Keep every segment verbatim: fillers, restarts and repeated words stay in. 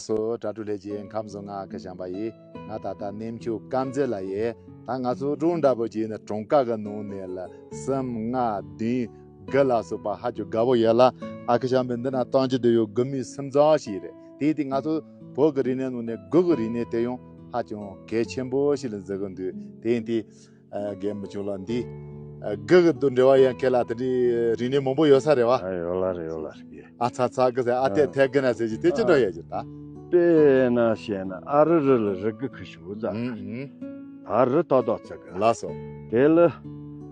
སོ་དྲ་གྲོགས་ལྷན་རྒྱས་ཁམས་བཟང་། ང་ཨ་ཁུ་བྱམས་པ་ཡིན། ང་ད་ལྟ་གནས་མཆོག་དཀར་མཛེས་ལ་ཡོད། ད་ང་ཚོ་གྲོང་འདྲ་པོ་ཅིག་ཡིན་ན་གྲངས་ཀ་གི་ནང་ནས་ལ་གསུམ་ལྔ་བདུན་དགུ་ལ་སོགས་པ་ཧ་ཅང་དགའ་པོ་ཡོད་ལ། ཨ་ཁུ་བྱམས་པས་འདི་ན་གཏོང་རྒྱུ་དེ་ཡང་དགུ་མིག་སུམ་རྩ་ཞིག་རེད། དེ་དེ་ང་ཚོ་བོད་ཀྱི་རིག་གནས་ནང་ནས་དགུ་གི་རིག་གནས་དེ་ཡང་ཧ་ཅང་གལ་ཆེན་པོ་ཞིག་ལ་འཛིན་གི་འདུག་དེ་ཡིན་དུས། ཨ། རྒན་མི་ཆུང་ལགས་འདི། ཨ། དགུ་གི་དུ་འབྲེལ་བ་ཡང་ཁྱེད་ལ་དེ་འདྲའི་རིག་གནས་མང་པོ་ཡོད་ས་རེད་བ། ཨ། ཡོད་ལ་རེད། ཡོད་ལ་རེད། ཨ་ཚ་ཚ་གི་ཟེར། ཨ་ཐེ་ཨ། ཐེ་གི་ན་ཟེར་གྱི་དེ་ཅི་འདྲ་ཨ། ཡོད་ཀྱི་ད། དཔེར་ན་བཤད་ན་ཨ་རི་རི་ལ་རི་གི་ཁུ་ཤུ་ཟ། ཨུམ་ཨུམ། ད་རི་ཏོག་ཏོག་ཙི་གི། ལགས་སོ། དེ་ལ་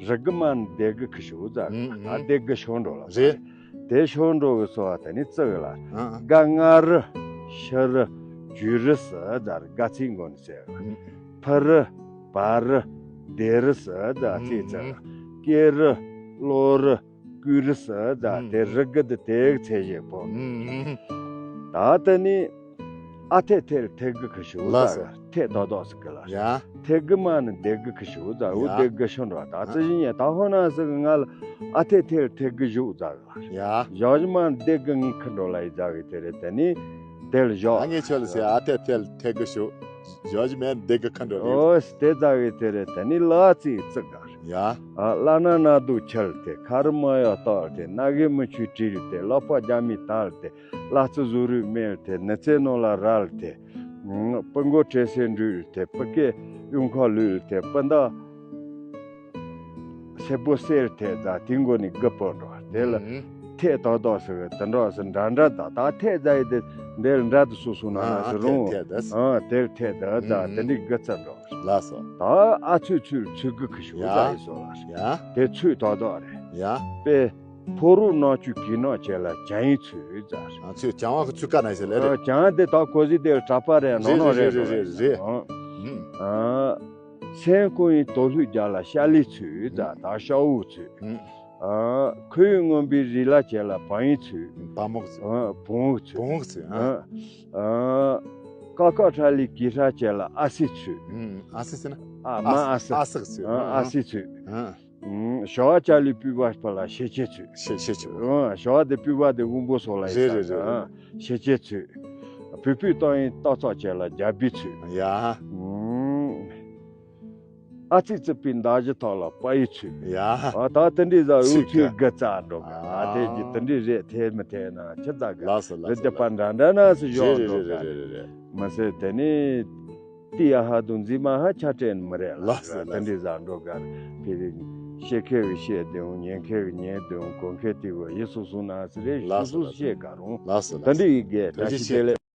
རི་གི་མ་ནི་དེ་གི་ཁུ་ཤུ་ཟ། ཨུམ་ཨུམ། ད་དེ་གི་ཤོ་འགྲོ་ལ། རེད། དེ་ཤོ་འགྲོ་གི་སོ་བ་དེ་ནི་ཙི་གི་ལ། ཨ་ཨ། ག་ང་རི་ཤི་རི་བྱུ་རི་སི་ཟ་རི་ག་ཚིག་མགོ་ནི་ཟེར། ཨུམ། ཕུ་རི། བ་རི། དེ་རི་སི་ཟ་ཚིག་ཙི། ཀེ་རི། ལོ་རི། ཀུ་རི་སི་ཟ། དེ་རི་གི་དེ་དེ་གི་ཚད་གཞི་པོ། ད་དེ་ནི་ཨ་ཐེ་ཐེ་ལ་ཐེ་གི་ཁུ་ཤུ་ལགས་ཟ། སོ། ཐེ་ཏོག་ཏོག་ཟ་གི་ལ། ཡ། ཐེ་གི་མ་ནི་དེ་གི་ཁུ་ཤུ་ཟ། འུ་ཡ། དེ་གི་ཤོ་འགྲོ། ད་ཙི་ཞིག་ཉེ་ད་ཧོ་ན་ཟ་གི་ང་ལ་ཨ་ཐེ་ཐེ་ལ་ཐེ་གི་ཤུ་ཟ་གི། ཡ། ཞོ་ཞི་མ་དེ་གི་ངའི་ཁ་འགྲོ་ལ་ཡི་ཟ་གི་དེ་རེད། དེ་ནི་དེ་ལ་ཞོ། ཨ་ངས་ཁྱོད་ལ་ཟེར། ཨ་ཐེ་ཐེ་ལ་ཐེ་གི་ཤུ། ཞོ་ཞི་མ་དེ་གི་ཁ་འགྲོ་ལ་ཡི། ཨོ་དེ་ཟ་གི་དེ་རེད། དེ་ནི་ལ་ཚིག་ཙི་ག། ཡ། ཨ་བླ་ན་ན་དུ་ཆལ་ཏེ། ཁ་རུ་མ་ཡ་ཏོག་ཏེ། སྣ་གི་མི་ཆུ་བྲིལ་ཏེ། ལག་པ་རྒྱ་མི་དལ་ཏེ། བླ་རྩི་བཟོ་རུ་མེལ་ཏེ། ནི་ཚེ་ནོ་ལ་རལ་ཏེ། སྤུ་མགོ་བྲེ་སེ་འདྲུལ་ཏེ། སྤུ་སྐེ་གཡུ་མཁར་ལུས་ཏེ། སྤུ་མདའ་སེར་པོ་སེར་ཏེ་ཟ། དེ་མགོ་ནི་དགུ་པོ་འགྲོ། དེ་ལ་ཨུམ། ཐེ་ཏོག་ཏོག་ཟེར་གི་དེ་འདྲ་ཟེར་འདྲ་འདྲ་ད། ད་ཐེ་ཟ་ཡི་དེ་འདི་ལ་འདྲ་དུ་སོ་སོ་ན་ན་ཨ་ཟེར་ཨ་རུང་། ཐེ་ཐེ་ཟ། ཨ་དེ་ལ་ཐེ་ད་ཟ། ཨུམ། དེ་འདི་དགུ་ཙམ་འགྲོ། ལགས་སོ། ད་ཨ་ཚུད་ཚུད་ཚུད་གི་ཁུ་ཤུ་ཡ། ཟ་ཡི་སོ་ལ། ཡ། དེ་ཚུད་ཏོག་ཏོག་རེད། ཡ། པེ། ཕོ་རུ་ནང་ཆུ་གི་ནང་བྱས་ལ་བྱང་ཡི་ཚུད་ཟ། ཨ་ཚུད་བྱང་བ་གི་ཚུད་ཀ་ན་ཟེར་ལེ་རེད། ཨ་བྱང་དེ་ད་གོ་ཟི་དེ་ལ་གྲྭ་པ་རེད། ནང་ནང་རེད་རེད་རེད་རེད། ཨ། ཨུམ། ཨ། སེང་ཀོ་ཡི་དོ་ལྷུད་རྒྱ་ལ་ཤ་ལི་ཚུད་ཟ། ཨུམ། ད་ཤ་འུ་ཚུད། ཨུམ། ཨ། ཁོ་ཡི་རྔོན་པའི་རི་ལ་བྱས་ལ་བང་ཡི་ཚུད། བ་མོག་ཚུད། ཨ་བོང་བུ་ཚུད། བོང་བུ་ཚུད། ཨ། ཨ། ཨ། ཀ་ཀ་ཁྲ་ལི་གི་ཧྲ་བྱས་ལ་ཨ་སི་ཚུད། ཨུམ། ཨ་སི་ཟེར་ན། ཨ་མ་ཨ་སི། ཨ་སི་ཚུད། ཨ་ཨ་སི་ཚུད། ཨ། ཨུམ། ཞོ་བ་ཅ་ལི་པུས་པ་པ་ལ་ཤེ་ཆེ་ཚུད། ཤེ་ཤེ་ཆེ། ཨ། ཞོ་བ་དེ་པུས་པ་དེ་དབུན་པོ་སོགས་ལ་ཡི་རེད་ས། རེད་རེད་རེད། ཨ། ཤེ་ཆེ་ཚུད། པུས་པུས་བཏང་ཡི་ཏོག་ཙོག་བྱས་ལ་རྒྱ་བི་ཚུད། ཡ། ཨུམ། ཨ་ཙི་ཙི་པི་མདའ་གཞུ་ཐོག་ལ་པ་ཡི་ཚུད། ཡ། ཨ་ད་དེ་འདྲའི་ཟ་འུ་ཚུད་ཚུད་ཀ་དགུ་ཙམ་འགྲོ་ག། ཨ་ད་དེ་གི་དེ་འདྲའི་རེད། ཐེ་མི་ཐེ་ན་ཆི་ཟ་ག། ལགས་སོ་ལགས་སོ། རེད་དེ་པ་འདྲ་འདྲ་ན་སི་ཞོག་རེད་འགྲོ་རེད་ག། རེད་རེད་རེད། མ་ཟད་དེ་ནི་ཏི་ཡ་ཧ་དུ་འཛི་མ་ཧ་ཆ་དྲན་མི་རེད་ལ། ལགས་སོ་ལགས་སོ། དེ་འདྲའི་ཟ་འགྲོ་ག། ཕི་རི་བཤད་མཁན་གི་བཤད་དེ་འོང་། ཉན་མཁན་གི་ཉན་དེ་འོང་། གོ་མཁན་དེ་གོ། ཡི་སོ་སོ་ན་སི་རེད། ལགས་སོ་སོ་ལགས་སོ། བཤད་ག་རུང་། ལགས་སོ་ལགས་སོ། དེ་འདྲའི་གི་གལ་ཐུགས་རྗེ་ཆེ། བཀྲ་ཤིས་བདེ་ལེགས།